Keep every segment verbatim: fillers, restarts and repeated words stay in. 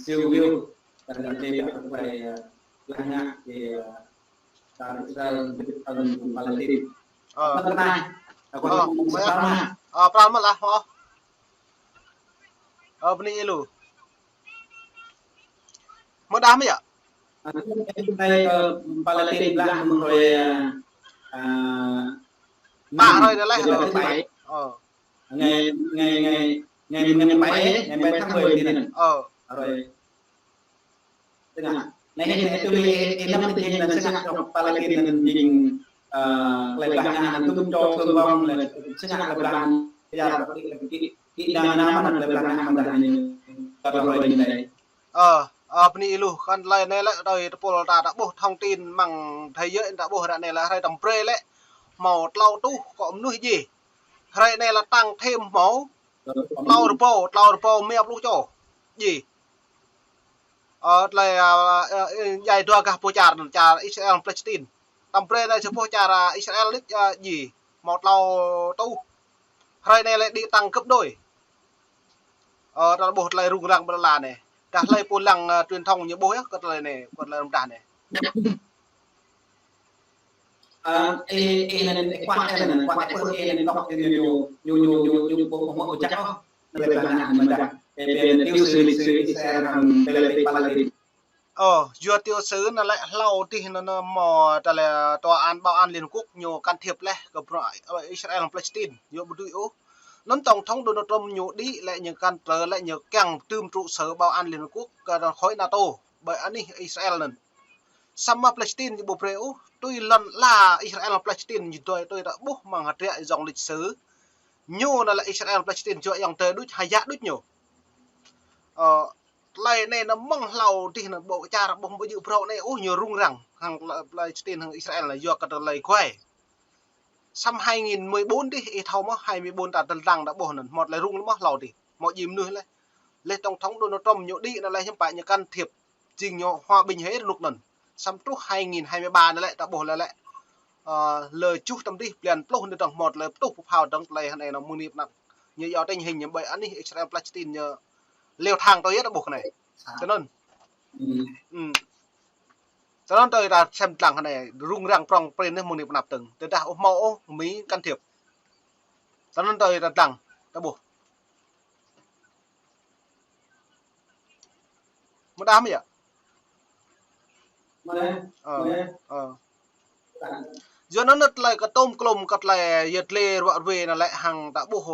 Siu Wiu, ta dŏ dêh ƀă kơ klei, ơ, blah ngă kơ, ơ, čar Israel, ơ, Palestin. Ơ. Ơ, kơ anai, ta kơ Ơ, anai, mơi ă? Pran mă. Ơ, pran mă lah, ơ. Ơ, bơni ih lu. Mơ̆ đah mơ̆ yă? Ơ, klei, ơ, Palestin blah mơ̆ng hrơi, ơ, ơ, pă hrơi anai leh, klei ơ. Pă. Ơ. Ngày, ngày, ngày, ngày, ngày mười bảy, ngày mười bảy tháng mười anai. Ơ. Hrơi. Tơnah. Anai, anai, anai, tui, ơ, năm anai jing anŭn sơngă kơ Palestin anŭn jing, ơ, klei blah ngă anŭn tŭm čô thương vong, lĕ sơngă klei blah ngă, ya, kơ, kơ, kơ, kơ, anŭn, anŭn, anŭn, klei blah ngă mơ̆ng anai, kơ hrơi anai. Ơ, ơ, bơni ih lu, kăn klei anai lĕ, tui tơpul ta, ta ƀuh thông tin mơ̆ng thế giới ta ƀuh ră anai lĕ, hrơi tơm brơi lĕ, hmâo tlâo rơtuh akŏ mơnuih djai. Hrơi anai lĕ tăng thêm hmâo tlâo rơbâo, tlâo rơbâo rơma pluh čô djai. Ơ, tơlơi, ơ, ơ, djai dua gah boh čar, čar Israel Palestin. Tơm brơi anai sa boh čar, ơ, Israel đôč, ơ, djai hmâo tlâo rơtuh. Hrơi anai lĕ đĭ tăng gấp đôi. Ơ, ta ƀuh tơlơi rŭng răng ƀơi lŏn anai. Dah hlơi pô lăng, ơ, truyền thông ñu ƀuh yơh, kơ tơlơi anai, kơ tơlơi rŭng răng anai. Ơ, ê, ê, anŭn, ê, kuat, ê, anŭn, kuat, ê, ê, anŭn, đŏk, ê, ñu, ñu, ñu, ñu, ñu, ƀu, ƀu, ƀu, ƀu, jak, ôh. Anŭn lĕ blah ngă anŭn mơ̆n dah. Ê, ê, anŭn tiểu sử lịch sử Israel hăng Palestine, Palestine. Ơ, yua tiểu sử anŭn lĕ hlâo adih anŭn, anŭn hmâo tơlơi Tòa án Bảo an Liên Hợp Quốc ñu can thiệp leh kơ bruă, ơ, Israel hăng Palestine, yua ƀu dưi ôh. Anŭn Tổng thống Donald Trump ñu đĭ lĕ ñu cản trở lĕ ñu kiăng tŭm trụ sở Bảo an Liên Hợp Quốc kơ khối NATO, ƀơi anih Israel anŭn. Samơ̆ Palestine ñu ƀu brơi ôh, tui lŏn ala Israel Palestine ñu tui, tui ta ƀuh mơ̆ng hơdră dòng lịch sử. Ñu anŭn lĕ Israel Palestine yua ayŏng adơi đôč, hơjă đôč ñu. Ơ, tơlơi anai anŭn mơ̆ng hlâo adih anŭn ƀu čar ƀu ƀu djơ̆ phrâo anai ôh ñu rŭng răng hăng Pla-, Palestine hăng Israel anŭn yua kơ tơlơi guai. Samơ̆ hai nghìn mười bốn adih, ih thâo mơ̆, hai mươi bốn ta tơl lăng ta ƀuh anŭn, hmâo tơlơi rŭng mơ̆ hlâo adih. Hmâo djai mơnuih leh. Leh Tổng thống Donald Trump ñu đĭ anŭn leh hiư̆m pă ñu can thiệp. Jing ñu hòa bình hơi rơnuk anŭn. Samơ̆ truh hai nghìn hai mươi ba anŭn lĕ, ta ƀuh lĕ lĕ. Ơ, lơ čuh tơm adih, blan pluh anŭn dơ̆ng hmâo tơlơi pơtuh pơphao dơ̆ng tơlơi anai anŭn mơ̆ng anai pơnăk. Ñu yua tình hình ñu ƀơi anih Israel Palestine ñu leo thang tui yơh ta ƀuh anai. Tui anŭn. Ư. Tui anŭn tui ta sem lăng anai, rŭng răng prŏng prin anai mơ̆ng anai pơnăp dơ̆ng. Tơdah ƀu hmâo ôh Mi can thiệp. Tui anŭn tui ta lăng, ta ƀuh. Mơ̆ đah mơ̆ yă? Mơ̆ đah. Ơ, mơ̆ đah. Ơ. Yua anŭn tơlơi kơtôm klôm kơ tơlơi yơh tơlơi ruă ruê anŭn lĕ hăng ta ƀuh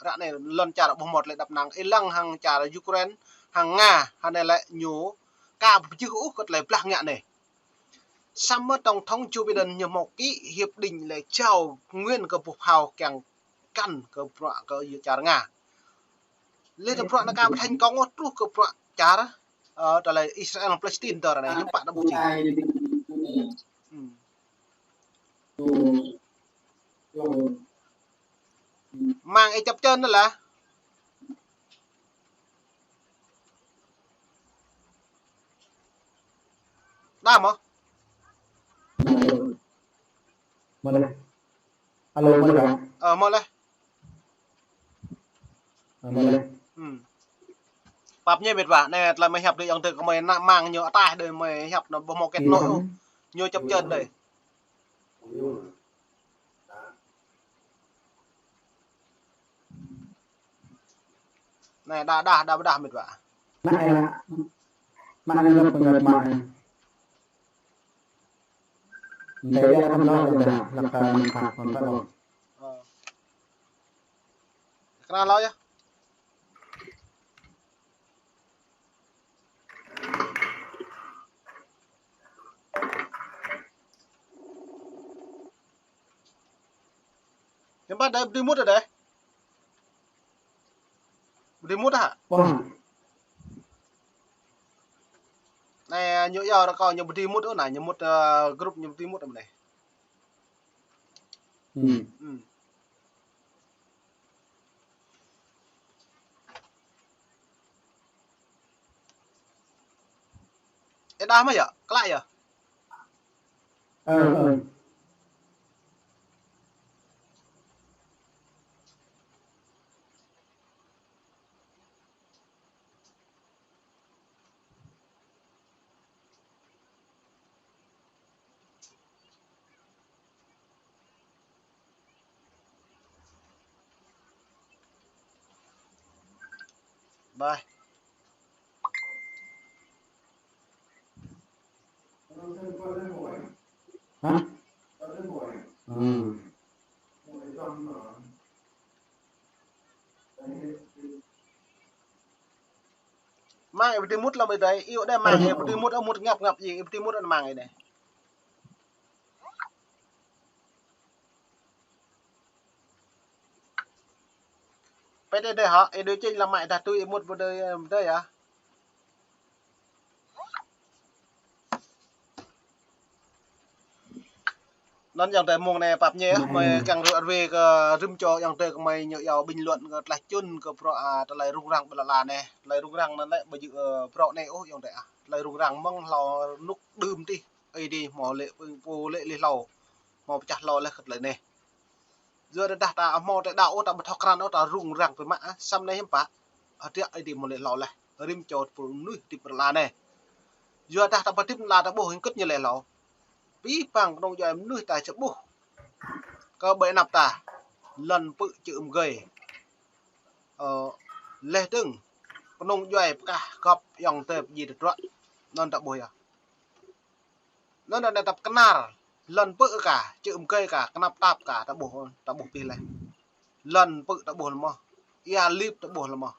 ră anai lŏn čar ƀu hmâo tơlơi đăp năng. Ih lăng hăng čar Ukraine, hăng Nga, hăng anai lĕ ñu ka ƀu pơjưh ôh kơ tơlơi blah ngă anai. Samơ̆ Tổng thống Joe Biden ñu hmâo ký hiệp định lĕ jao nguyên kơ boh phao kiăng kăn kơ bruă kơ yua čar Nga. Leh tơ bruă anŭn ka ƀu thành công ôh truh kơ bruă čar, ơ, tơlơi Israel Palestine tơ ră anai, hiư̆m pă ta ƀuh jing. Ư. Mang ih chấp chân anŭn lah. Đah mơ̆? Mơ̆ leh. Alo, mơ̆ leh. Ơ, mơ̆ leh. Ơ, mơ̆ leh. Ư. Pap ñu mĕt wa, anai tơlơi mơi hiăp đơi ayŏng adơi kơ mơi ană mang ñu ataih đơi mơi hiăp anŭn ƀu hmâo kết nối ôh. Ñu chấp chân đơi. Anai đah, đah, đah, đah mĕt wa. Anai, anai, anai, anai. Anai, anai, anai, anai. Ơ. Kơnăl yơh. Hiư̆m pă đơi, ƀu dưi mŭt đơi. Ƀu dưi mŭt hă? Ƀu. Anai, ñu yua rơkâo ñu ƀu dưi mŭt ôh anai, ñu mŭt, ơ, group ñu ƀu dưi mŭt ôh anai. Ư. Ư. Ê, đah mơ̆ yă? Klă yă? Ơ, ơ. Bye. Hả? Ừ. Mang ih ƀu dưi mŭt lăm ih dai, iâu đe mang ih ƀu dưi mŭt, mŭt ngăp ngăp ih, ih ƀu dưi mŭt anŭn mang ih dai. Pĕ đe đe hă, ih đuaĭ čing lăm mă ih dah tui ih mŭt ƀu đe, đe yơh. Anŭn ayŏng adơi mơ̆ng anai pap ñe, mơi kiăng ră ruai kơ rĭm čô ayŏng adơi kơ mơi ñu iâu bình luận kơ tơlơi čun kơ bruă, a, tơlơi rŭng răng ƀơi lŏn anai. Tơlơi rŭng răng anŭn lĕ ƀu djơ̆, ơ, bruă anai ôh ayŏng adơi ah. Tơlơi rŭng răng mơ̆ng hlâo rơnŭk đưm tih. Ih dih hmâo lĕ pô lĕ lih hlâo. Hmâo pơčah hlâo leh kơ tơlơi anai. Yua dah ta hmâo tơlơi đaŏ ôh, ta ƀu thâo krăn ôh, ta rŭng răng biă mă, a, samơ̆ anai hiư̆m pă. Hơdră ih dih hmâo lĕ hlâo leh. Rĭm čô pô mơnuih hơdip ƀơi lŏn anai. Yua dah ta pơhơdip lŏn ta ƀuh hing kơ̆t ñu lĕ hlâo. Abih bang kơnung djuai mơnuih ta či ƀuh. Kơ ƀơi anăp ta. Lŏn pư̆ čư̆ mơgơi. Ơ, leh dơ̆ng. Kơnung djuai pơkah gŏp ayŏng adơi pơjing tơdruă. Anŭn ta ƀuh yơh. Anŭn anai ta pơkơnar. Lŏn pư̆ ka, čư̆ mơgơi ka, kơnăp tap ka, ta ƀuh, ta ƀuh abih leh. Lŏn pư̆ ta ƀuh lơmoh. Ia lip ta ƀuh lơmoh.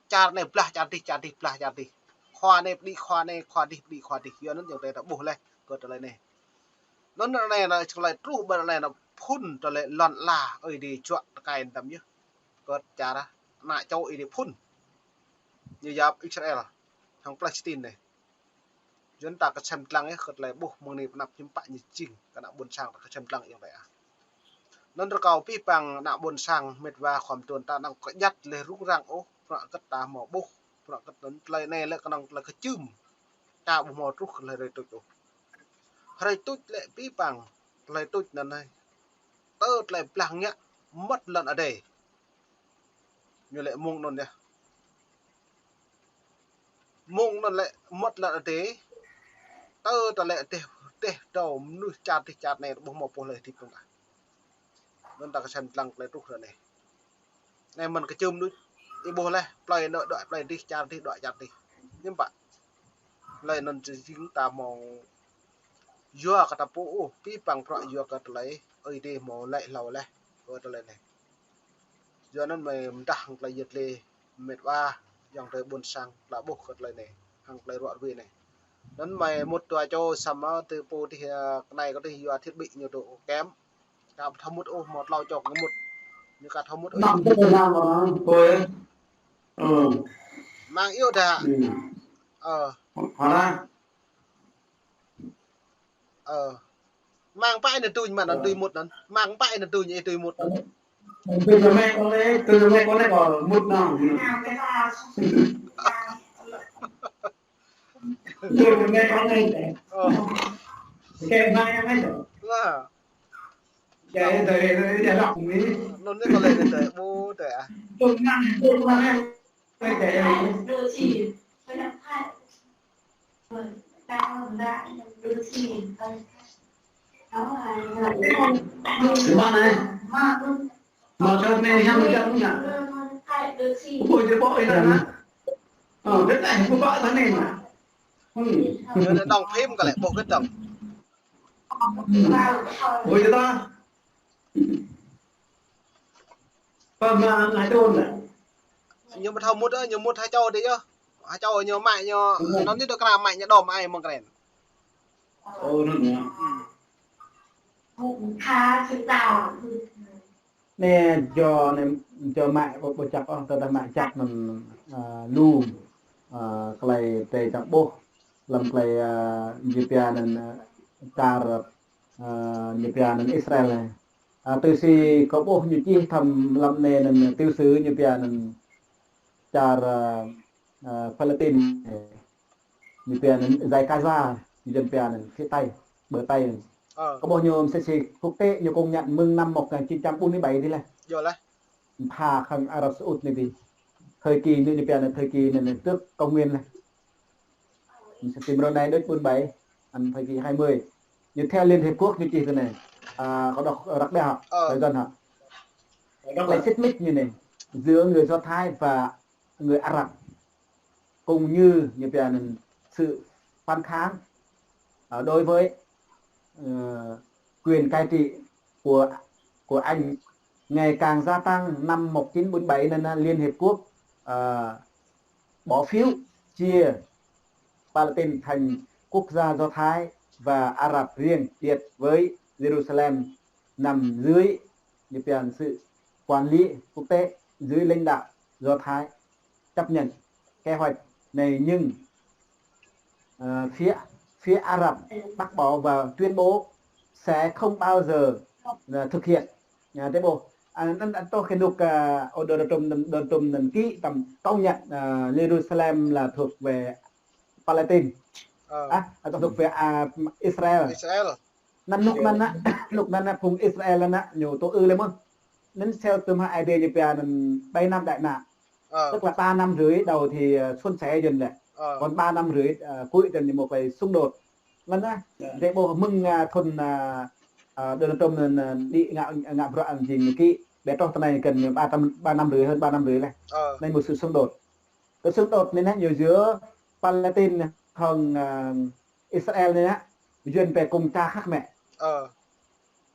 Čar anai blah čar dih, čar dih blah čar dih. Khua anai pơđĭ khua anai, khua dih pơđĭ khua dih. Yua anŭn ayŏng adơi ta ƀuh leh kơ tơlơi anai. Anŭn anai na tơlơi truh ƀơi anai na phŭn tơlơi lŏn ala Ơi Adai juă tơkai tăm yơh. Kơ čar ană čô Ơi Adai phŭn. Ñu yap Israel hăng Palestine anai. Yua anŭn ta kơsem lăng yơh kơ tơlơi ƀuh mơ̆ng anai pơ anăp hiư̆m pă ñu jing kơ ană ƀôn sang ta kơsem lăng ayŏng adơi ah. Anŭn rơkâo abih bang ană ƀôn sang mĕt wa khua mơtuan ta anăm kơjăt leh rŭng răng ôh, bruă hơget ta hmâo ƀuh, bruă hơget anŭn tơlơi anai lĕ kơnơ̆ng tơlơi kơčưm. Ta ƀu hmâo truh kơ hrơi tuč ôh. Hrơi tuč lĕ abih bang tơlơi tuč anŭn anai. Tơ tơlơi blah ngă mơmŏt lŏn adai. Ñu lĕ mơ̆ng anŭn yơh. Mơ̆ng anŭn lĕ mơmŏt lŏn adai. Tơ tơlơi dêh, dêh dâo mơnuih čar dih čar anai ƀu hmâo pô hlơi hơdip dơ̆ng tah. Anŭn ta kơsem lăng tơlơi truh ră anai. Anai mơ̆n kơčưm đôč. Ih ƀuh leh, plơi anŭn đuaĭ plơi dih, čar dih đuaĭ čar dih. Hiư̆m pă. Tơlơi anŭn či jing ta hmâo yua kơ ta pô ôh, abih bang bruă yua kơ tơlơi Ơi Adai hmâo laĭ hlâo leh kơ tơlơi anai. Yua anŭn mơi pơdah hăng tơlơi yơh lĕ mĕt wa, ayŏng adơi ƀôn sang, tơlơi ƀuh kơ tơlơi anai, hăng tơlơi ră ruai anai. Anŭn mơi mŭt dua čô samơ̆ tơ pô dih, ơ, kơ anai kơ dih yua thiết bị ñu dŏ kém. Ka ƀu thâo mŭt ôh, hmâo tlâo čô kơ mŭt. Ñu ka thâo mŭt ôh. Năm tơ năm rồi, thôi. Ừ. Mang iâu dah. Ừ. Ơ. Hả? Ơ. Mang pă anai tui mă anŭn tui mŭt anŭn. Mang pă anai tui ñu tui mŭt anŭn. Tui mă mĕ kơ anai, tui mă mĕ kơ anai kơ mŭt anŭn. Tui mă mĕ kơ anai. Ơ. Kơ anai anai. Lah. Anŭn anai kơ lĕ anai tơi, ƀu tơi ah. Ñu anai đóng phím kơ lĕ ƀuh kơ dơ̆ng. Ôi, ta. Pơma ngă tơl lĕ. Ñu ƀu thâo mŭt, ñu mŭt ha čô dih yơh. Ha čô ñu mă ñu, anŭn ñu dŏ kra mă ñu đom ai mơ̆ng kren. Ơ, anŭn yơh. Anai, yua anai, yua mă ƀu, ƀu čăk ôh, tơdah mă čăk anŭn, ơ, lu, ơ, tơlơi tơčăp ƀuh, lăm tơlơi, ơ, ñu pia anŭn, ơ, čar, ơ, ñu pia anŭn Israel anai. Ơ, tui si kâo ƀuh ñu čih thăm lăm anai anŭn tiểu sử ñu pia anŭn čar, ơ, ơ, Palestine. Ñu pia anŭn dãy Gaza, ñu dân pia anŭn phía Tây, bờ Tây. Ơ. Kâo ƀuh ñu msĕ si quốc tế ñu công nhận mơ̆ng năm một ngàn chín trăm bốn mươi bảy dih leh. Yơh leh. Pha khăng Arab Saudi anai dih. Thời kỳ ñu, ñu pia anŭn thời kỳ anŭn, anŭn trước công nguyên leh. Msĕ si mrô anai đôč bốn bảy, anŭn thời kỳ hai mươi. Ñu theo Liên Hiệp Quốc ñu čih tui anai. À, kâo đọc răk đeh hă? Ơ. Phải gần hă? Đọc lại xích mích ñu anai. Giữa người Do Thái và người Arab. cũng như, như pia anŭn, sự phản kháng, à, đối với, ờ, quyền cai trị của, của Anh ngày càng gia tăng. Năm một chín bốn bảy anŭn, à, Liên Hiệp Quốc, à, bỏ phiếu chia Palestine thành quốc gia Do Thái và Arab riêng biệt với Jerusalem nằm dưới, như pia anŭn, sự quản lý quốc tế, dưới lãnh đạo Do Thái, chấp nhận kế hoạch này, nhưng, ờ, phía, phía Arab bác bỏ và tuyên bố sẽ không bao giờ, ờ, thực hiện. À, thế bộ, à, anŭn, anŭn, tôi khi nộp, à, ở Donald Trump, Donald Trump anŭn ký tấm công nhận, à, Jerusalem là thuộc về Palestine. Ờ. À, thuộc về, à, Israel. Israel. Anŭn, anŭn, anŭn, anŭn, phung Israel anŭn, ñu tŭ ư lĕ mơ̆n. Anŭn sel tơm ha ai dê ñu pia anŭn bảy năm đại nạn. Ờ. Tức là ba năm rưỡi đầu thì, ờ, suôn sẻ dần lĕ. Ờ. Còn ba năm rưỡi, ờ, cuối dần ñu một cái xung đột. Anŭn, à, dê ƀuh mơ̆ng, à, thun, à, à, Donald Trump anŭn, à, đi ngă, ngă bruă anŭn jing ký, ƀĕ truh tơ anai kơ ba năm, ba năm rưỡi, hơn ba năm rưỡi lĕ. Ờ. Anŭn một sự xung đột. Cái xung đột anŭn, à, ñu giữa Palestine hăng, à, Israel anŭn, à, yuan pĕ kông ča khăk mĕ. Ờ.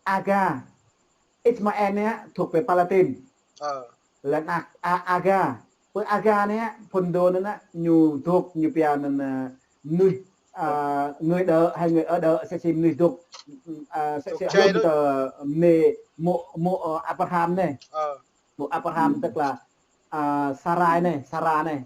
Aga, Ismael anŭn, à, thuộc về Palestine. Ờ. Lĕ ană A-, Aga. Pơ Aga anŭn, à, phun đô anŭn, à, ñu dŏ, ñu pia anŭn, à, mơnuih, à, người đỡ hay người ở đỡ, sẽ si mơnuih dŏ, à, sẽ, sẽ tơ mơnê mŏ, mŏ, ờ, Abraham anŭn. Ờ. Mŏ Abraham tức là, à, Sarai anŭn, Sara anŭn.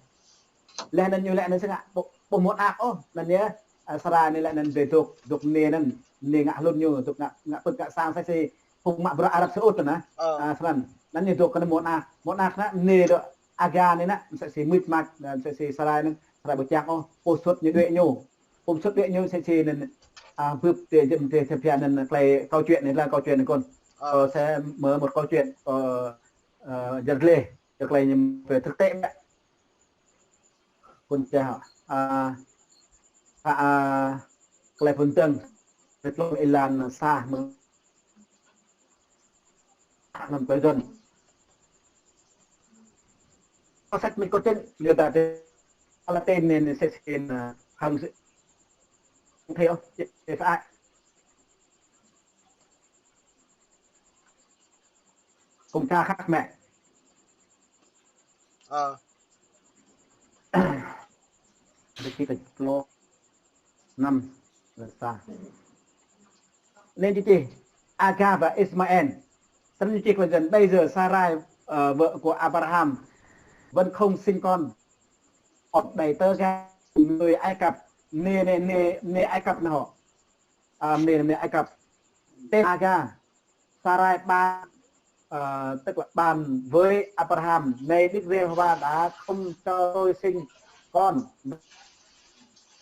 Lĕ anŭn ñu lĕ anŭn sĭt ngă, ƀu, ƀu mŏ ană ôh, anŭn yơh, à, Sarai anŭn lĕ anŭn dê dŏ, dŏ mơnê anŭn, mơnê ngă hlŭn ñu, dŏ ngă, ngă pơ̆t ngă sang, sẽ si phung mă bruă Arab Saudi anŭn. Ờ. À, snăn, anŭn ñu dŏ kơ anŭn mŏ ană, mŏ ană anŭn, mơnê dŏ Aga anŭn, anŭn, sẽ si mưč mač, anŭn, sẽ si Sarai anŭn, Sarai ƀu čang ôh, pô sut ñu đuaĭ ñu. Pô sut đuaĭ ñu sẽ si anŭn, à, bưp tê jăm tê tê phiăn anŭn, tơlơi câu chuyện anŭn là câu chuyện anŭn kŏn. Ờ. Kâo sẽ mở một câu chuyện, ờ, Ờ, jăt gleh, jăt gleh ñu pơtrŭt tĕ ƀĕ. Kŭn čeh, a, a, a, gleh pơntơ̆ng, pơtlŏng êlan sa mơ̆ng anăm pơdơ̆n. Có sách mình có trên, người ta trên, là tên nên sẽ xin, à, hằng sự, không thấy không? Thì, thì phải. Kông ča khăk mĕ. Ơ. Dê kĭ kơ plô. Năm. Lĕ sa. Nên čih čih. Aga và Ismael. Tơl ñu čih kơ dân, bây giờ Sarai, ờ, vợ của Abraham, vẫn không sinh con. Ŏk đảy tơ gái người Ai Cập. Nê, nê, nê, nê Ai Cập anŭn hŏ. À, mơnê, mơnê Ai Cập. Tên Aga, Sarai bàn, ờ, tức là bàn với Abraham: "Này Đức Giê-hô-va đã không cho tôi sinh con.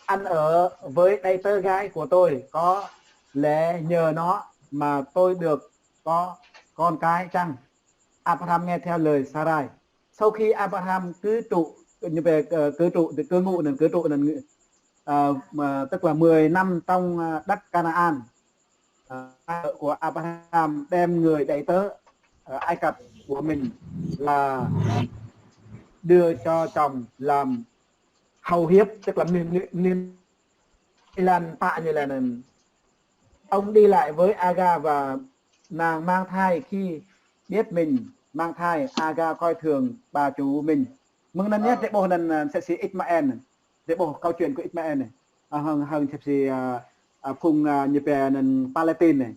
Ăn ở với đảy tơ gái của tôi, có lẽ nhờ nó mà tôi được có con cái chăng?" Abraham nghe theo lời Sarai. Sau khi Abraham cư trú, ñu pĕ, ờ, cư trú, cư ngụ anŭn, cư trú anŭn, ờ, mà tức là mười năm trong, ờ, đất Canaan, ờ, của Abraham, đem người đảy tơ, ờ, Ai Cập của mình là đưa cho chồng làm hầu hiệp, tức là mơnuih, mơnuih, mơnuih êlan pă ñu lĕ anŭn. Ông đi lại với Aga và Nàng mang thai khi biết mình mang thai, Aga coi thường bà chủ mình. Mơ̆ng anŭn yơh, ơ, dê ƀuh anŭn, ơ, sẽ si Ismael anŭn. Dê ƀuh câu chuyện của Ismael anŭn. Ơ, hăng, hăng sẽ si, ơ, ơ, phung, ơ, ñu pĕ anŭn Palestine anŭn.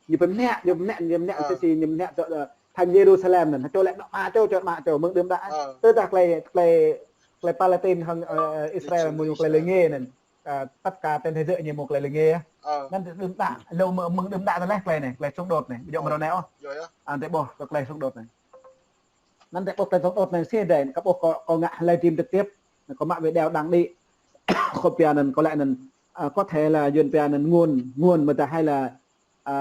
Ñu pĕ mơnă, ñu pĕ mơnă, ñu pĕ mơnă, ơ, sẽ si ñu pĕ mơnă dŏ, ơ, thành Jerusalem anŭn. Čô lĕ anŏ mă čô, čô anŏ mă čô, mơ̆ng đưm đă. Ơ. Tơdah tơlơi, tơlơi, tơlơi Palestine hăng, ơ, ơ, Israel, Israel, mơ̆ng ñu tơlơi lênge anŭn. Ơ, tất cả trên thế giới ñu mơ̆ng tơlơi lênge. Ơ. Anŭn đưm đă, lu mơ̆ng, mơ̆ng đưm đă tơlơi tơlơi anai, tơlơi xung đột anai. Ƀu djơ̆ mơ̆ng ră anai ôh. Yơh, yơh. Anŭn dê ƀuh kơ tơlơi xung đột anai. Anŭn dê ƀuh tơlơi xung đột anai sĭt dê, kâo ƀuh kâo, kâo ngă live stream trực tiếp. Kâo mă video đăng đĭ. Kâo pia anŭn, kâo lĕ anŭn, ơ, có thể là yuan pia anŭn nguồn, nguồn mơta hay là, ơ,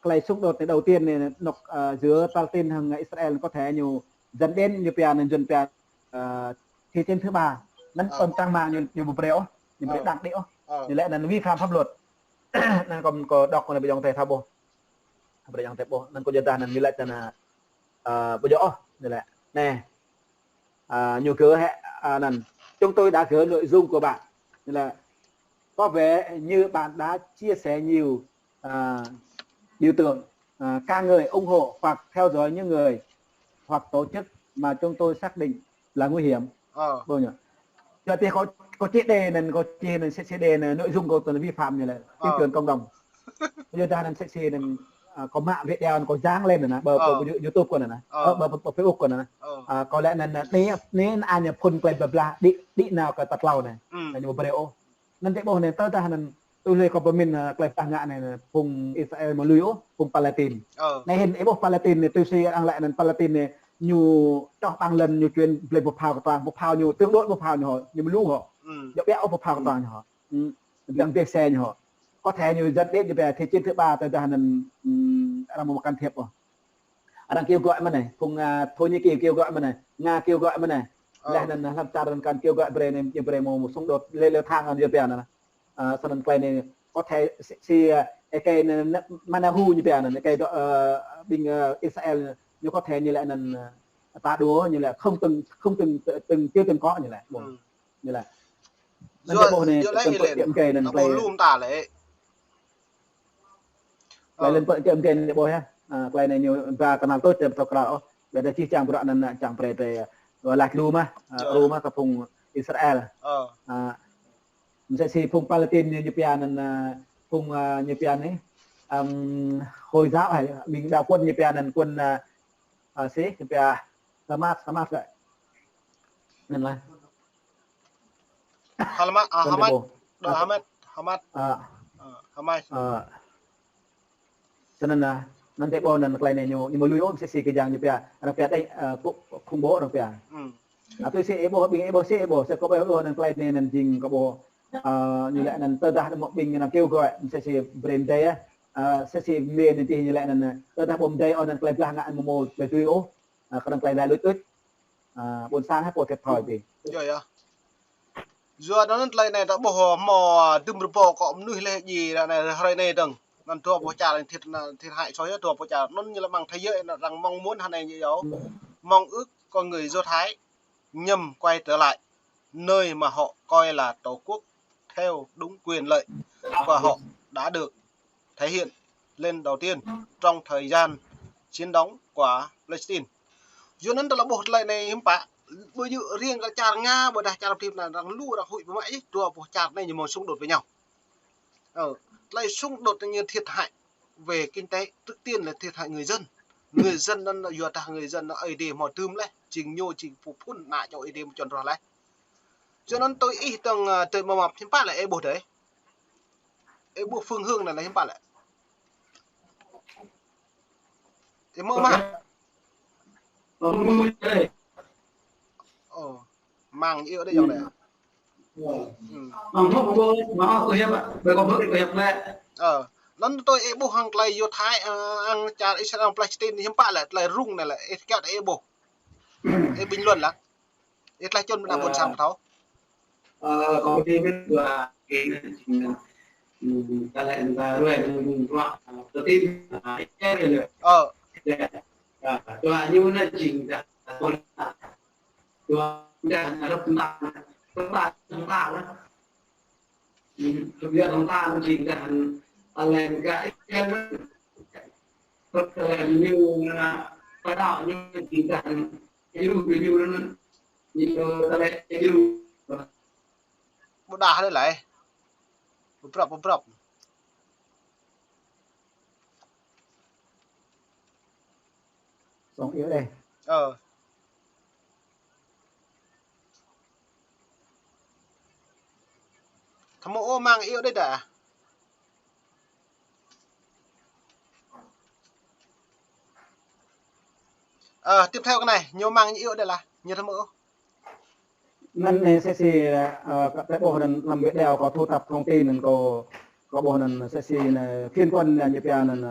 tơlơi xung đột anai đầu tiên anai, anŏ, ơ, giữa Palestine hăng Israel có thể ñu dẫn đến ñu pia anŭn yuan pia, ơ, thế chiến thứ ba. Anŭn, ơ, ôn tăng mạng ñu, ñu ƀu brơi ôh, ñu ƀu brơi, ơ, đăng đĭ ôh. Ơ. Ñu lĕ anŭn vi phạm pháp luật. Anŭn kâo, kâo đŏk kơ anai ƀu djơ̆ tơlơi thâo ƀuh. Ƀu djơ̆ tơlơi ƀuh. Anŭn kâo jơdah anŭn ñu lĕ tơlơi anŭn, ơ, ƀu djơ̆ ôh, ñu lĕ. Anai. Ơ, ñu kơ hĕ, ơ, anŭn. chúng tôi đã gửi nội dung của bạn. Là có vẻ như bạn đã chia sẻ nhiều, à, biểu tượng, à, ca ngợi, ủng hộ hoặc theo dõi những người hoặc tổ chức mà chúng tôi xác định là nguy hiểm. Ơ. Ƀôh ñu. Cho nên kâo, kâo čih đĕ anŭn, kâo čih anŭn, sĕ sĕ đĕ anŭn, nội dung kâo tơl vi phạm ñu lĕ, tuyên truyền cộng đồng. Yua dah anŭn sĕ sĕ anŭn, à, kâo mă video anŭn kâo djă̱ lên anŭn, ƀơi, ƀơi You-, YouTube kâo anŭn. Ơ, ƀơi, ƀơi Facebook kâo anŭn. Ơ. À, kâo lĕ anŭn, anŭn, anai, anai ñu phŭn tơlơi blah, đĭ, đĭ nao kơ tal klâo anai. Anai ñu brơi ôh. Anŭn tơdah ƀôh anai, tơdah anŭn tui lĕ kâo pơmĭn, à, tơlơi blah ngă anai, phung Israel mơ̆ lui ôh, phung Palestine. Ơ. Anai hĭn, ơ, ƀôh Palestine anai, tui si arăng laĭ anŭn Palestine anai, ñu čŏh ƀăng lŏn, ñu čuên blơi pơphao kơtuang, pơphao ñu, tương đối pơphao ñu hŏ, ñu mơ̆ lu hŏ. Djŏ biă ôh pơphao kơtuang ñu hŏ. Dăng dêh se ñu hŏ. Có thể ñu dân đến ñu pia thế chiến thứ ba, tơdah anŭn, arăng mơ̆ mă can thiệp ôh. Arăng kêu gọi mơ̆n anai, phung, à, Thổ Nhĩ Kỳ kêu gọi mơ̆n anai, Nga kêu gọi mơ̆n anai. Ơ. Laih anŭn, à, hlăm čar arăng kăn kêu gọi brơi anai, ñu brơi mơ̆, mơ̆ xung đột lê̆ lê̆ thang anŭn ñu pia anŭn. À, snăn tơlơi anai, có thể si, si, à, ê kei anŭn, anŭn, Netanyahu ñu pia anŭn, ê kei dŏ, à, ƀing, à, Israel, ñu có thể ñu laĭ anŭn, à, ta đùa, ñu laĭ không từng, không từng, từng, chưa từng có ñu laĭ. Ƀôh. Ñu laĭ. Anŭn yua, tơdah ƀôh anai, yua laih tơlơi anŭn, kiăng kơ anŭn, ta ƀôh tơlơi lŏm ta lĕ. Tơlơi lŏm pơ kiăng kơ anŭn ƀôh yơh. À, tơlơi anai ñu ba kơnăl tui tơlơi pơtô krao ôh. Ƀiădah čih čang bruă anŭn, čang brơi brơi, à, laih lu mơ̆, à, lu mơ̆ kơ phung Israel. À, mơ̆ sĕ si phung Palestine ñu, ñu pia anŭn, à, phung, à, ñu pia anai, ừm, Hồi giáo hay, ƀing đạo quân ñu pia anŭn quân, à, à, si, ñu pia Hamas, Hamas lĕ. Anŭn lah. Halama-, à, Hamas. Đa Hamas, Hamas. À. À, Hamas. À. Snăn anŭn, anŭn tơdah ƀôh anŭn tơlơi anai ñu, ñu mơ̆ lui ôh, sĕ si kơ yang ñu pia, arăng pia đĕ, à, khủng, khủng bố arăng pia. À, tui si ê ƀôh, ƀing ê ƀôh, si ê ƀôh, sĕ kâo ƀuh ôh anŭn tơlơi anai anŭn jing kâo ƀuh, à, ñu laĭ anŭn tơdah mơ̆ ƀing ñu năng kêu gọi, sĕ si brơi mơdơi, à, sĕ si mơ̆n anŭn tih ñu laĭ anŭn, tơdah ƀu mơdơi ôh anŭn tơlơi blah ngă anŭn mơ̆ mơ̆ tui ôh, à, kơnơ̆ng tơlơi laĭ luč luč. À, ƀôn sang hă pô thiệt thòi tih. Yơh, yơh. Yua anŭn tơlơi anai ta ƀuh hmâo, à, dŭm rơbâo kơ mơnuih lĕ djai ră anai, hrơi anai dơ̆ng. Anŭn dua boh čar anai thiệt, anŭn thiệt hại soi yơh, dua boh čar. Anŭn ñu lĕ mơ̆ng thế giới anŭn arăng mong muốn hă anai ñu yơh. Mong ước con người Do Thái nhằm quay trở lại nơi mà họ coi là tổ quốc theo đúng quyền lợi và họ đã được thể hiện lên đầu tiên trong thời gian chiến đấu của Palestine. Yua anŭn tơlơi ƀuh tơlơi anai hiư̆m pă, ƀu djơ̆ riêng kơ čar Nga, ƀôdah čar Philippin anŭn arăng lu arăng huĭ pơmă ih, dua boh čar anai ñu mơ̆ xung đột với nhau. Ờ, tơlơi xung đột anai ñu thiệt hại về kinh tế, trước tiên là thiệt hại người dân. Người dân anŭn yua dah người dân anŭn Ơi Adai hmâo dưm laih, jing ñu jing pô phŭn ană čô Ơi Adai mơ̆ čuăn roh laih. Yua anŭn tui ih dơ̆ng, à, tơlơi mơmap hiư̆m pă lĕ ih ƀuh dêh. Ih ƀuh phương hướng anai lĕ hiư̆m pă lĕ. Ih mơ̆ mă. Ơ, mơ̆ng ñu iâu đĕ yơh đĕ. Ơ, anŭn tui ih ƀuh hăng tơlơi Do Thái, ơ, hăng čar Israel Palestine hiư̆m pă lĕ, tơlơi rŭng anai lĕ, ih kiăng ih ƀuh. Ih bình luận lăng. Ih tlaih čun ƀơi anăp ƀôn sang thâo. Ơ, kâo či mĭn dua kơ anai, ừm, ta lĕ ta ruai, ừm, ruai, ơ, tơ tin, ơ, ih kiăng lĕ. Ơ. Ơ, dua ñu anai jing dah, dua, dah, rơp ta, rơp ta, rơp ta lah. Ơ, rơp ta jing dah, ta lĕ gah ih kiăng, rơp ta lĕ ñu, ơ, ta đaŏ ñu jing dah, Yu, yu, yu, yu, yu, ta lĕ yu. Ƀu đah đơi lĕ. Pơprăp, pơprăp. Song iâu đĕ. Ơ. Thâo mơ̆ ôh mơ̆ng iâu đĕ dah. Ơ, tiếp theo kơ anai, ñu mơ̆ng ñu iâu đĕ lah, ñu thâo mơ̆ ôh. Anŭn anai sĕ si, ơ, kơ tơlơi ƀuh anŭn lăm video kâo thu thập thông tin anŭn kâo, kâo ƀuh anŭn sĕ si anai phiên quân anai ñu pia anŭn,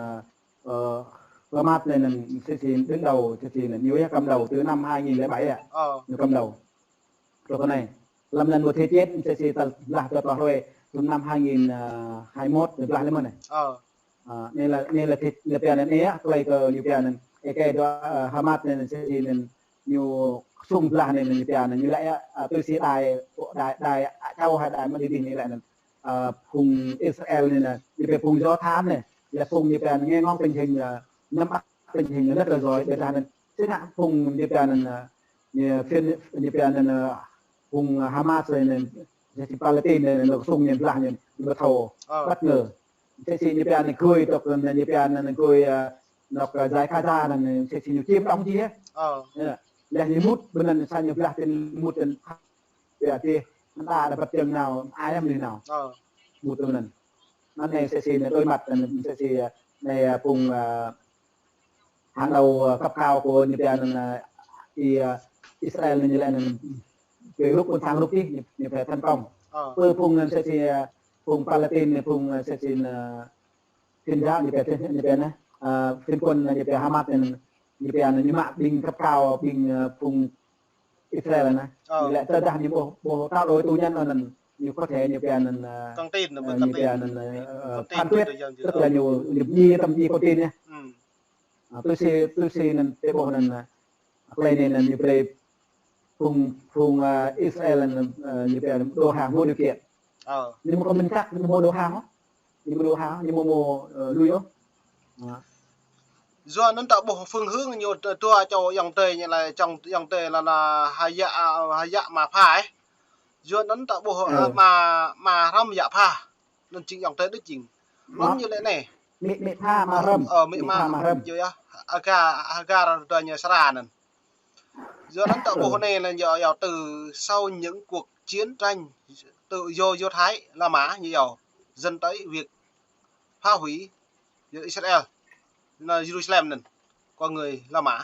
ơ, Hamas anai anŭn sĕ si đứng đầu, sĕ si anŭn ñu yơh cầm đầu từ năm hai nghìn lẻ bảy ah. Ơ. Ñu cầm đầu. Truh kơ anai. Lăm anŭn mơ̆ thế chiến, sĕ si tal blah dua pluh hrơi, tơl năm hai nghìn hai mốt, ñu blah lĕ mơ̆n anai. Ơ. Ơ, anai lĕ, anai lĕ thịt, anai pia anŭn, anai yơh, tơlơi kơ ñu pia anŭn. Ê kei dua, ơ, Hamas anŭn, sĕ si anŭn, ñu sung blah anai, ñu pia anai, ñu laĭ, a, tui si đài, đài, đài Á Châu hay đài mơ̆ng đi đi ñu laĭ anai. A, phung Israel anai, ñu pia phung Jordan anai, laĭ phung ñu pia anai nghe ngóng tình hình, a, nắm bắt tình hình rất là giỏi, ƀiădah anai, sĭt ngă phung ñu pia anai, a, ñu phiên, ñu pia anai, a, phung Hamas anai, ñu si Palestine anai, ñu sung ñu blah ñu, ñu ƀu thâo, bất ngờ. Msĕ si ñu pia anai gơi, tŏk anai ñu pia anai gơi, a, nŏk, a, giải Gaza anai, msĕ si ñu chiếm đóng ji hă. Ơ. Yơh. Laih ñu mŭt ƀơi anai sa ñu blah tin mŭt tin pia tih, mơ̆ng ta đa băt jơ̆ng nao, ai lăm ñu nao. Ơ. Mŭt ƀơi anai. Anai msĕ si anai đối mặt anai, msĕ si, a, anai, a, phung, a, hàng đầu, a, cấp cao của ñu pia anai, a, i, a, Israel anai ñu laĭ anai, pia rút ƀôn sang rút ji, ñu, ñu pia thành công. Ơ. Pơ phung anai msĕ si, a, phung Palestine anai, phung, a, msĕ si anai, a, phiên giặc ñu pia, ñu pia anai, a, phiên quân ñu pia Hamas anai, ñu pia anai, ñu mă ƀing cấp cao, ƀing, a, phung Israel anai. Ơ. Ñu laĭ tơdah ñu ƀu, ƀu trao đổi tù nhân anai, ñu có thể ñu pia anai, a, con tin, a, con tin, ñu pia anai, a, con tin phán quyết, tức là ñu, ñu ji, tăm ji con tin nhá. Ừ. A, tui si, tui si anai, tơƀuh anai, a, tơlơi anai anai ñu brơi phung, phung, a, Israel anai, a, ñu pia anai đầu hàng vô điều kiện. Ơ. Ñu ƀu kơ mĭn čăk ñu ƀu đầu hàng ôh. Ñu ƀu đầu hàng, ñu ƀu, ƀu, ơ, lui ôh. Yua anŭn ta ƀuh phương hướng ñu t-, tua čô ayŏng adơi ñu laĭ, čŏng ayŏng adơi laĭ anai hơyă, a, hơyă ama pha, ơ. Yua anŭn ta ƀuh, ơ, ama, ama hrăm yă pha. Anŭn jing ayŏng adơi đôč jing. Anŭn ñu laĭ anai. Amĭ, amĭ pha ama hrăm. Ơ, amĭ ama hrăm. Yua yơh. Hagar, Hagar đa ñu Sara anŭn. Yua anŭn ta ƀuh anai lĕ yua, yua từ sau những cuộc chiến tranh tự do Do Thái, La Mã ñu yua, dẫn tới việc phá hủy Israel, anai Jerusalem anŭn, của người La Mã.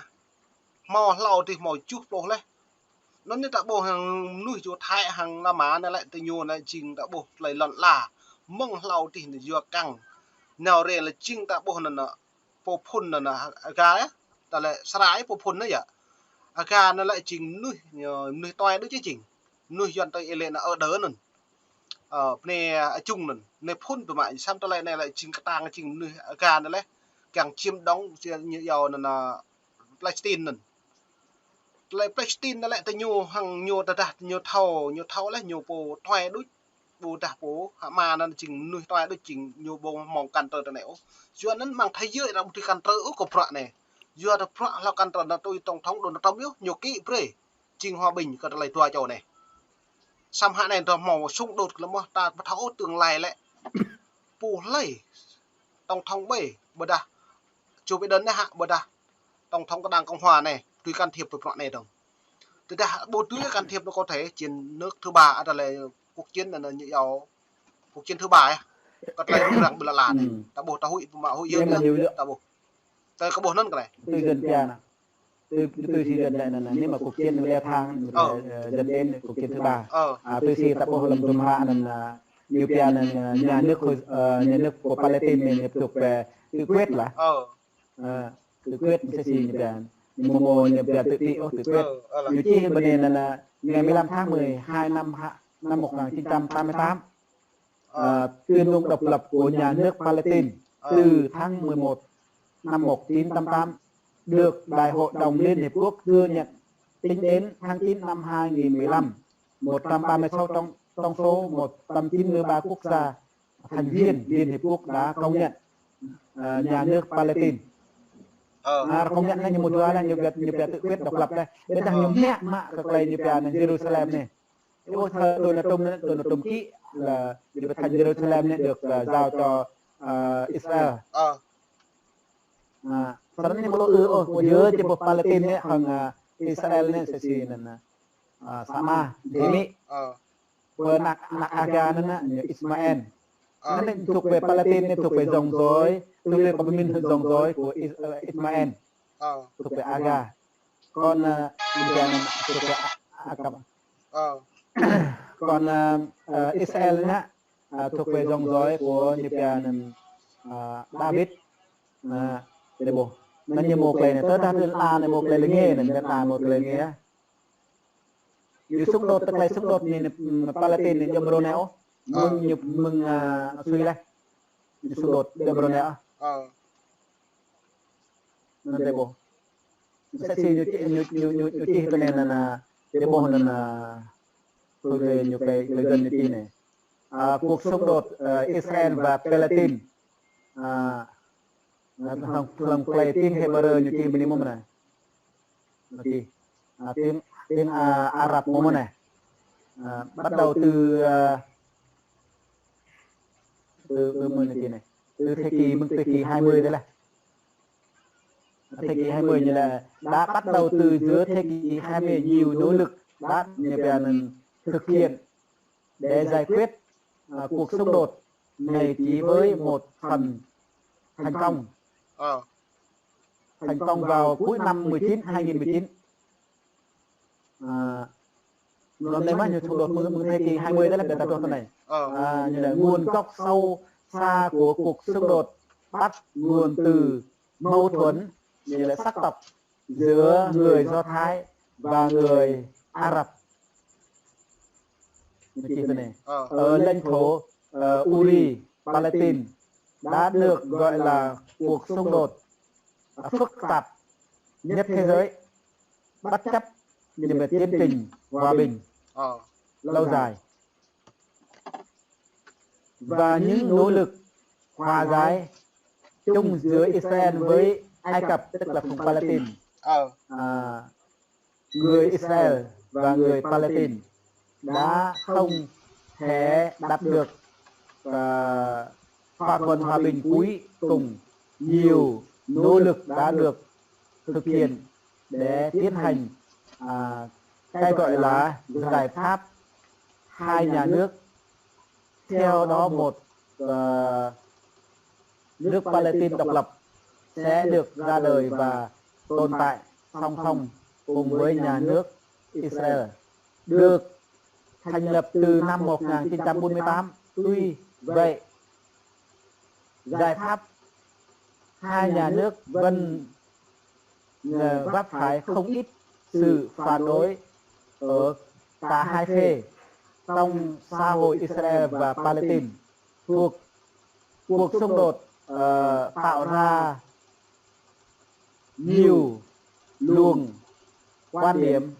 Hmâo hlâo adih hmâo tơjuh pluh laih. Anŭn anai ta ƀuh hăng mơnuih Do Thái hăng La Mã anai lĕ tơ ñu anai jing ta ƀuh tơlơi lŏn ala. Mơ̆ng hlâo adih anai yua kiăng. Nao rai lĕ jing ta ƀuh anŭn anai pô phŭn anŭn anai Hagar yơh. Ta lĕ Sara pô phŭn anai yơh. Hagar anai lĕ jing mơnuih, ñu, mơnuih tuai đôč jing. Mơnuih Yuan tơ ih lĕ anai ơ đơ anŭn. Ơ, bơnai, a, čung anŭn. Bơnai phŭn tơ mă, samơ̆ tơlơi anai lĕ jing kơtang jing mơnuih Hagar anai lĕ. Kiăng chiếm đóng, ñu yua anŭn anai Palestine anŭn. Tơlơi Palestine anai lĕ tơ ñu hăng ñu tơdah ñu thâo, ñu thâo laih ñu pô tuai đôč. Ƀôdah pô, ama anŭn jing mơnuih tuai đôč jing ñu ƀu mơ̆ng cản trở tơ anai ôh. Yua anŭn mơ̆ng thế giới ta ƀu dưi cản trở ôh kơ bruă anai. Yua tơ bruă hlâo cản trở anŭn tui tổng thống Donald Trump yơh, ñu ký brơi. Jing hòa bình kơ tơlơi dua čô anai. Samơ̆ hă anai tơ hmâo xung đột kơ lăm ta ƀu thâo ôh tương lai lĕ. Pô hlơi tổng thống ƀơi, ƀôdah Joe Biden anai hă, ƀôdah tổng thống kơ đảng Cộng hòa anai, dưi can thiệp tơ bruă anai dơ̆ng. Tơdah ƀu dưi can thiệp anŭn có thể chiến nước thứ ba, ada lĕ cuộc chiến anŭn ñu yua cuộc chiến thứ ba yơh. Kơ tơlơi rŭng răng ƀơi lŏn ala anai. Ta ƀuh ta huĭ pơmă huĭ yơh, ta ƀuh. Tơ kơ ƀuh anŭn kơ anai. Tui dân pia anai. Tui, tui si dân lĕ anŭn anai, nếu mà cuộc chiến leo thang, ờ, dẫn đến cuộc chiến thứ ba. Ờ. À, tui si ta ƀuh lăm tơlơi hmâo anŭn anai, ñu pia anŭn, à, nhà nước Hồi-, ờ, nhà nước của Palestine anai ñu tŭk pơ tự quyết lah. Ờ. Ờ, tự quyết msĕ si ñu pia. Ñu mơ̆ mơ̆ ñu pia tự trị, ơ, tự quyết. Ờ, ờ, là. Ñu čih bơnai anŭn anai, ngày mười lăm tháng mười hai năm ha-, năm một ngàn chín trăm tám mươi tám. Ờ, tuyên ngôn độc lập của nhà nước Palestine từ tháng mười một năm một chín tám tám được Đại hội đồng Liên Hiệp Quốc thừa nhận. Tính đến tháng chín năm hai nghìn mười lăm, một trăm ba mươi sáu trong, trong số một trăm chín mươi ba quốc gia thành viên Liên Hiệp Quốc đã công nhận, ờ, nhà nước Palestine. Ờ. À, công nhận là ñu mơ̆ dua là ñu pia, ñu pia tự quyết độc lập đấy. Ƀôdah ñu mă mă kơ tơlơi ñu pia anŭn Jerusalem anai. Ơ, thời Donald Trump anai, Donald Trump ký là, là thành Jerusalem anai được, ờ, giao cho, ờ, Israel. Ờ. À, sau đó anai mơ̆ lu ư, ơ, ƀu djơ̆ či ƀuh Palestine anai hăng, ờ, Israel anai msĕ si anŭn anai. À, sama, dêh mĭ. Ờ. Pơ ană, ană Hagar anŭn anai, ñu Ismael. Ờ. Anŭn anai thuộc về Palestine anai, thuộc về dòng dõi, thuộc về có pơmĭn dòng dõi của Is-, ờ, Ismael. Ờ. Thuộc về Hagar. Còn, à, Israel, thuộc về A-, Jacob. Ờ. Còn, à, à, Israel anai, à, thuộc về dòng dõi của Israel, à, David. À, tơlơi ƀuh. Anŭn ñu mơ̆ tơlơi anai, tơdah tơlơi anai mơ̆ tơlơi lĕ ngă anai, tơdah anai mơ̆ tơlơi ngă. Ñu xung đột, tơlơi xung đột anai, anai, Palestine anai, jăm rô anai ôh. Mơ̆ng ñu, mơ̆ng, à, sui laih. Ñu xung đột, jăm rô anai ôh. Anŭn tơlơi ƀuh. Msĕ si ñu čih, ñu, ñu, ñu, ñu čih tui anai anŭn, a, tơƀuh anŭn, a, tui tơlơi ñu pơgơi, pơgơi ñu čih anai. A, cuộc xung đột, a, Israel và Palestine. A, a, hlŏng, hlŏng tơlơi tiếng Hêbrơ ñu čih mơ̆n anai. Ñu čih. A, tiếng, tiếng, a, Arab mơ̆n anai. À, bắt đầu từ, à, từ, từ mười này, từ thế kỷ, mừng thế kỷ hai mươi đấy là. Thế kỷ hai mươi như là đã bắt đầu từ giữa thế kỷ hai mươi, nhiều nỗ lực đã, như vậy là thực hiện để giải quyết, à, cuộc xung đột này chỉ với một phần thành công. Ờ. Thành công vào cuối năm mười chín, hai nghìn mười chín. À, năm nay mà ñu xung đột mừng, mừng thế kỷ hai mươi đấy là người ta cho thế này. Ờ. À, như là nguồn gốc sâu xa của cuộc xung đột bắt nguồn từ mâu thuẫn, như là sắc tộc giữa người Do Thái và người Arab. Như thế này. Ờ. Ở lãnh thổ, ờ, Uri, Palestine đã được gọi là cuộc xung đột, à, phức tạp nhất thế giới, bất chấp những cái tiến trình hòa bình, ờ, lâu dài và những nỗ lực hòa giải chung giữa Israel với Ai Cập, tức là phung Palestine. Ờ. À, người Israel và người Palestine đã không thể đạt được, ờ, thỏa thuận hòa bình cuối cùng. Nhiều nỗ lực đã được thực hiện để tiến hành, à, cái gọi là giải pháp hai nhà nước. Theo đó, một, ờ, nước Palestine độc lập sẽ được ra đời và tồn tại song song cùng với nhà nước Israel, được thành lập từ năm một ngàn chín trăm bốn mươi tám. Tuy vậy, giải pháp hai nhà nước vẫn, ờ, vấp phải không ít sự phản đối ở cả hai phe trong xã hội Israel và Palestine. Thuộc cuộc xung đột, ờ, tạo ra nhiều luồng quan điểm,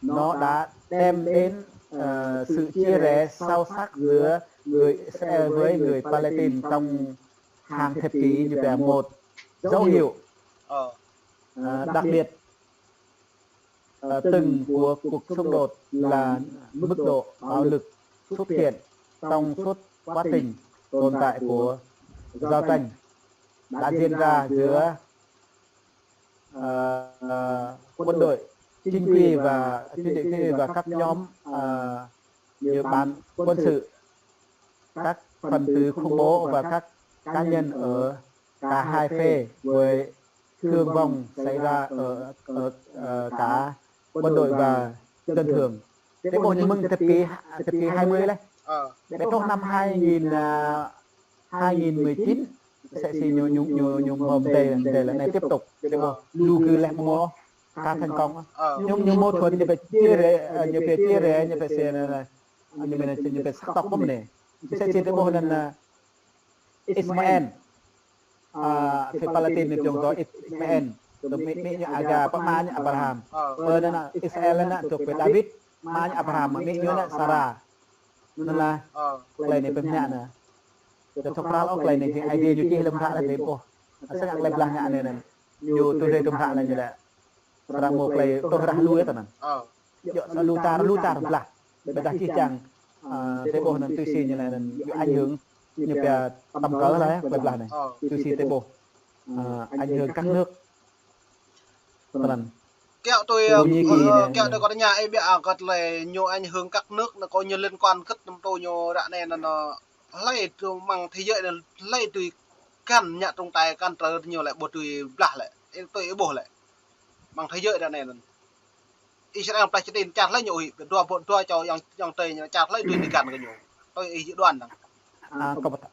nó đã đem đến, ờ, sự chia rẽ sâu sắc giữa người Israel với người Palestine trong hàng thập kỷ, như là một dấu hiệu, ờ, đặc biệt, ờ, từng của cuộc xung đột là mức độ bạo lực xuất hiện trong suốt quá trình tồn tại của giao tranh đã diễn ra giữa, ờ, quân đội chính quy và, chính trị chính quy và các nhóm, ờ, như ban quân sự, các phần tử khủng bố và các cá nhân ở cả hai phe, với thương vong xảy ra ở, ở, ở cả quân đội và dân thường. Tơƀuh ñu mơ̆ng thập kỷ, thập kỷ hai mươi lĕ. Ờ. Để truh năm hai nghìn, à, hai nghìn mười chín, msĕ si ñu, ñu, ñu, ñu mơ̆ mơdơi, mơdơi lĕ anai tiếp tục. Tơƀuh lu gư lĕ mơ̆, ka thành công. Ờ. Ñu, ñu mâu thuẫn, ñu pơčia rẽ, à, ñu pơčia rẽ, ñu pơsĕ anai, anai. Ñu pơsĕ, ñu pơsĕ sắc tộc mơ̆n anai. Msĕ si tơƀuh anŭn, à, Ismael. À, phe Palestine ñu pơjing dŏ Is-, Ismael. Tơ amĭ, amĭ ñu Aga, pơ ama ñu Abraham. Pơ anŭn Israel anŭn dŏ pơ David, ama ñu Abraham, amĭ ñu anŭn Sara. Anŭn lah, tơlơi anai pơmĭn anŭn. Tơ thâo pral ôh tơlơi anai jing Aê Diê ñu čih lơ̆m hră lĕ tơƀuh. Asar ngă tơlơi blah ngă anai anŭn. Ñu tui hrơi tơm hră lĕ ñu lĕ. Srăng mơ̆ tơlơi tơm hră lu yơh tơ anŭn. Djơ̆ sa lu čar, lu čar blah. Ƀiădah čih čang, à, tơƀuh anŭn tui si ñu lĕ anŭn, ñu ảnh hưởng, ñu pia tăm kơ lah, tơlơi blah anai. Tui si tơƀuh. À, ảnh hưởng các nước. Tơ anŭn. Kiăng tui, Thổ Nhĩ Kỳ, ờ, anai, kiăng tui kơ tơña ih ƀiă, à, kơ tơlơi ñu ảnh hưởng các nước anŭn kơ ñu liên quan kơ tơm tui ñu ră anai anŭn, anŭn, hlơi tui mơ̆ng thế giới anŭn, hlơi tui kăn ngă trùng tai kăn trơ ñu lĕ ƀu tui blah lĕ. Ih tui ih ƀuh lĕ. Mơ̆ng thế giới ră anai anŭn. Israel Palestine čar hlơi ñu ih, dua ƀu-, dua čô yang, yang tơi ñu čar hlơi tui tơgăn kơ ñu. Tui ih dự đoán dong. À, kơ ƀu ta-,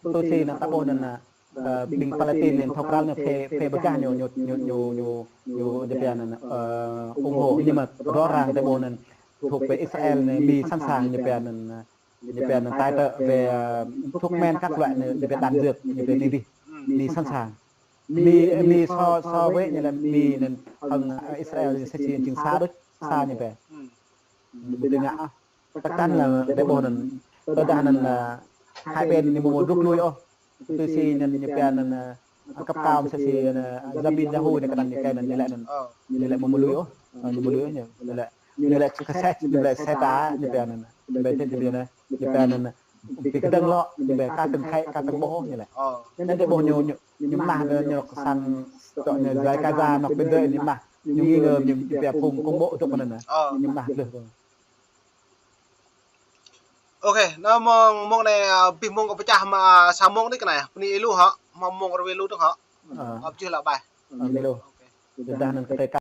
tui si anŭn tơƀuh anŭn, à, ờ, ƀing Palestine anŭn thâo pral anŭn phe, phe bơkah ñu, ñu, ñu, ñu, ñu, ñu, ñu pia anŭn, ờ, ủng hộ. Nhưng mà rõ ràng tơƀuh anŭn thuộc về Israel anŭn, Mi sẵn sàng ñu pia anŭn, à, ñu pia anŭn tài trợ về, ờ, thuốc men các loại anŭn, ñu pia đạn dược, ñu pia đi đi. Mi sẵn sàng. Mi, Mi so, so wĕ ñu lĕ Mi anŭn hăng Israel ñu sa či jing sa đôč, sa ñu pĕ. Ƀu tui ngă. Tơdah anŭn lĕ ƀuh anŭn, tơdah anŭn, hai bên ñu ƀu mơdrŭk lui ôh. Tui si anŭn ñu pia anŭn, cấp cao sa si, Netanyahu ñu kơnăn ñu kơ anŭn ñu lĕ anŭn. Ñu lĕ ƀu mơlui ôh. Ñu ƀu lui ôh ñu. Ñu lĕ, ñu lĕ kơseh, ñu lĕ seta, ñu pia anŭn. Ƀu tui ñu pia anŭn. Ñu pia anŭn. Ƀu kơdơ̆ng lŏ, ñu pia kah tơ̆ng khĕ, kah tơ̆ng ƀuh ñu lĕ. Anŭn tơdah ƀuh ñu, ñu, ñu mah ñu, ñu kơsang, tŏ ñu Giải Gaza, ñu pơdơi ñu mah. Ñu nghi ngờ ñu, ñu pia phung khủng bố tŏ anŭn. Ñu mah leh. Ok, anŭn mông, mông anai, abih mông kơ pơčah mă, sa mông anai kơ anai. Bơni ih lu hŏ, mă mông rơwĕ lu dơ̆ng hŏ. Ăp jih lă ƀai. Ăp jih lu. Tơdah anŭn kơ tơi kă.